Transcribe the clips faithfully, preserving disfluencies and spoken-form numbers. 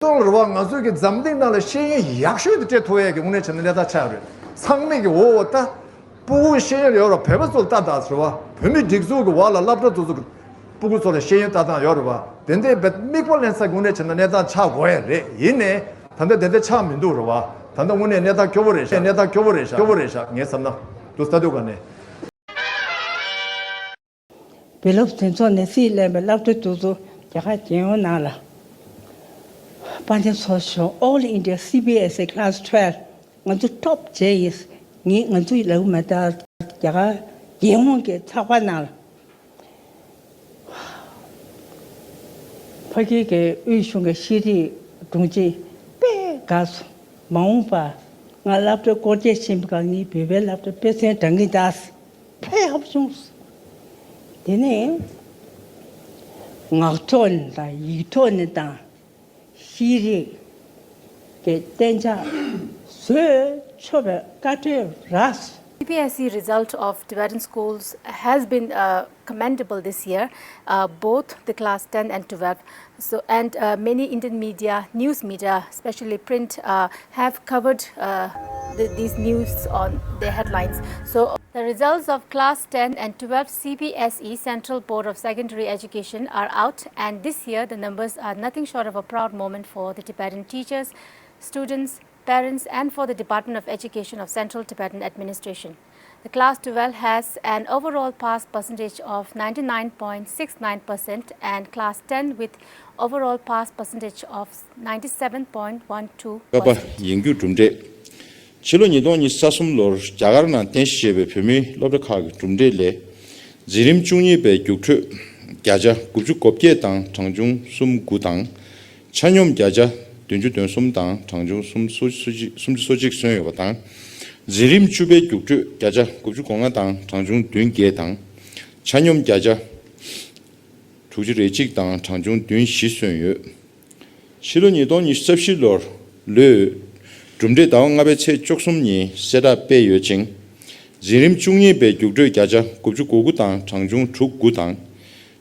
སྟོང་རེད་བ། ང་ཚོའི་གི་འཛམ་གླིང་ནང་ལ་ཤེས་ཡོན་ཡག་ཤོས་དེ་སྤྲད་ཐུབ་ཡས་ཀྱི་དངོས་གནས་བྱས་ན་གནས་སྟངས་ཆགས་ཡོད་རེད། ཚང་མས་གི་འོ་འོ་ད། སྤུ་གུ་ཤེས་ཡོན་ཡོད་ར་བོད་པ་ཚོ་ལ་ལྟ་ད་ཟེར་བ། བོད་མི་སྒྲིག་འཛུགས་ཀྱི་འོག་ལ་སློབ་གྲྭ་ཚོ་ཚོ་གི་སྤུ་གུ་ཚོ་ལ་ཤེས་ཡོན་ལྟ་སྟངས་ཡོད་རེད་བ། དེ་འདྲའི་བེད་མིག་དཔེ་ལེན་ས་དངོས་གནས་བྱས་ན་གནས་སྟངས་ཆགས་དགོས་ཡས་རེད། ཡིན་ནའི་ད་ལྟ་དེ་འདྲ་ཆགས་མི་འདུག་རེད་བ། ད་ལྟ་དངོས་གནས་གནས་སྟངས་སྐྱོ་བོ་རེད་ཤག་གནས་སྟངས་སྐྱོ་བོ་རེད་ཤག་སྐྱོ་བོ་རེད་ཤག་ངས་བསམ་ན་འདུག་ལྟ་དུས་ག་ནས། བོད་སློབ་འཛིན་ཚོགས་ནས་སྲིད་བློན་པའི་སློབ་གྲྭ་དེ་ཚོ་རྒྱ་གར་རྒྱལ་ཡོངས་ནང་ལ་དཔལ་འབྱོར་ཚོགས་ཆུང་All India C B S E Class twelve ང་ཚོ་top བྱས་ཡིན། ངས་ང་ཚོའི་ལབ་མ་ད་རྒྱ་གར་རྒྱལ་ཡོངས་ཀྱི་ཚགས་པར་ནང་ལ་ཕ་གི་གི་དབུས་གཞུང་གི་ཤེས་རིག་དྲུང་ཆེ་དཔེ་དགའ་སོང་། མ་འོངས་པ་ང་སློབ་གྲྭ་སྐོར་སྐྱོད་ཕྱིན་པའི་སྐབས་ངས་བོད་པའི་སློབ་གྲྭ་དཔེ་མཚོན་འདྲ་གི་འདུག་དཔེ་ཡག་པོ་བྱུང་སོང་། དེ་ནས་ངག་ཐོག་ནས་དང་ཡིག་ཐོག་ནས་དང་ཤེས་རིག་གི་གཏན་འཇགས་བཟོས་ཆོག་པའི་བཀའ་འཁྲོལ་རག་སོང་། C B S E result of Tibetan schools has been uh, commendable this year, uh, both the class ten and twelve. So, and uh, many Indian media, news media, especially print, uh, have covered uh, the, these news on their headlines. So, the results of class ten and twelve C B S E Central Board of Secondary Education are out, and this year the numbers are nothing short of a proud moment for the Tibetan teachers, students, parents, and for the Department of Education of Central Tibetan Administration. The class twelve has an overall pass percentage of ninety-nine point six nine percent and class ten with overall pass percentage of ninety-seven point one two percent. ཡིག་རྒྱུགས་གྲུབ་འབྲས། ཕྱི་ལོ་ཉིས་སྟོང་ཉི་ཤུ་རྩ་གསུམ་ལོར་རྒྱ་གར་ནང་རྟེན་གཞི་བྱས་པའི་བོད་མིའི་སློབ་གྲྭ་ཁག་གི་གྲུབ་འབྲས་ལས། འཛིན་རིམ་བཅུ་གཉིས་པའི་རྒྱུགས་སྤྲོད་བརྒྱ་ཆ་དགུ་བཅུ་གོ་བརྒྱད་དང་གྲངས་ཆུང་སུམ་དགུ་དང་། ཆ་སྙོམས་བརྒྱ་ཆ་བདུན་ཅུ་དོན་གསུམ་དང་གྲངས་ཆུང་སུམ་ཅུ་སོ་གཅིག་སོན་ཡོད་པ་དང་། འཛིན་རིམ་བཅུ་པའི་རྒྱུགས་སྤྲོད་བརྒྱ་ཆ་དགུ་བཅུ་གོ་ལྔ་དང་གྲངས་ཆུང་བདུན་བརྒྱད་དང་། ཆ་སྙོམས་བརྒྱ་ཆ་དྲུག་ཅུ་རེ་གཅིག་དང་གྲངས་ཆུང་བདུན་བཞི་སོན་ཡོད། ཕྱི་ལོ་ཉིས་སྟོང་ཉི་ཤུ་རྩ་བཞི་ལོར་ལོའི་གྲུབ་འབྲས་ཟླ་བ་ལྔ་པའི་ཚེས་བཅུ་གསུམ་ཉིན་གསལ་བསྒྲགས་སྤེལ་ཡོད་ཅིང་། འཛིན་རིམ་བཅུ་གཉིས་པའི་རྒྱུགས་སྤྲོད་བརྒྱ་ཆ་དགུ་བཅུ་གོ་དགུ་དང་གྲངས་ཆུང་དྲུག་དགུ་དང་།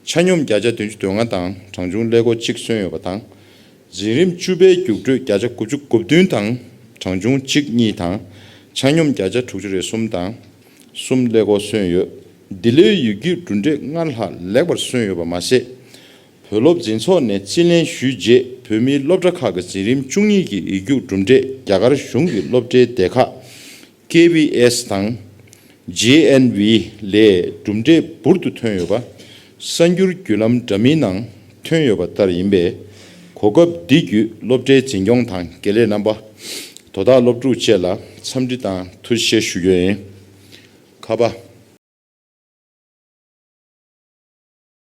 ཆ་སྙོམས་བརྒྱ་ཆ་བདུན་ཅུ་དོན་ལྔ་དང་གྲངས་ཆུང་ཀླད་ཀོར་གཅིག་སོན་ཡོད་པ་དང་། འཛིན་རིམ་བཅུ་པའི་རྒྱུགས་སྤྲོད་བརྒྱ་ཆ་དགུ་བཅུ་གོ་བདུན་དང་གྲངས་ཆུང་གཅིག་གཉིས་དང་། ཆ་སྙོམས་བརྒྱ་ཆ་དྲུག་ཅུ་རེ་གསུམ་དང་གསུམ་ཀླད་ཀོར་སོན་ཡོད། འདི་ལོའི་ཡིག་རྒྱུགས་གྲུབ་འབྲས་སྔར་ལྷག་ལེགས་པར་སོན་ཡོད་པ་མ་ཟད། བོད་སློབ་འཛིན་ཚོགས་ནས་རྩིས་ལེན་ཞུས་རྗེས་བོད་མིའི་སློབ་གྲྭ་ཁག་གི་འཛིན་རིམ་བཅུ་གཉིས་ཀྱི་ཡིག་རྒྱུགས་གྲུབ་འབྲས་རྒྱ་གར་གཞུང་གི་སློབ་གྲྭའི་སྡེ་ཁག་ཀེ་བི་ཨེས་དང་ཇེ་ཨེན་ཝི་ལས་གྲུབ་འབྲས་འབུར་དུ་ཐོན་ཡོད་པ་གསར་འགྱུར་བརྒྱུད་ལམ་འདྲ་མིན་ནང་ཐོན་ཡོད་པ་ལྟར་ཡིན་པས། གོ་སྐབས་འདི་བརྒྱུད་སློབ་གྲྭའི་འཛིན་སྐྱོང་དང་དགེ་ལས་རྣམ་པ། དོ་བདག་སློབ་ཕྲུག་བཅས་ལ་འཚམས་འདྲི་དང་ཐུགས་རྗེ་ཆེ་ཞུ་རྒྱུ་ཡིན། ཁ་པ།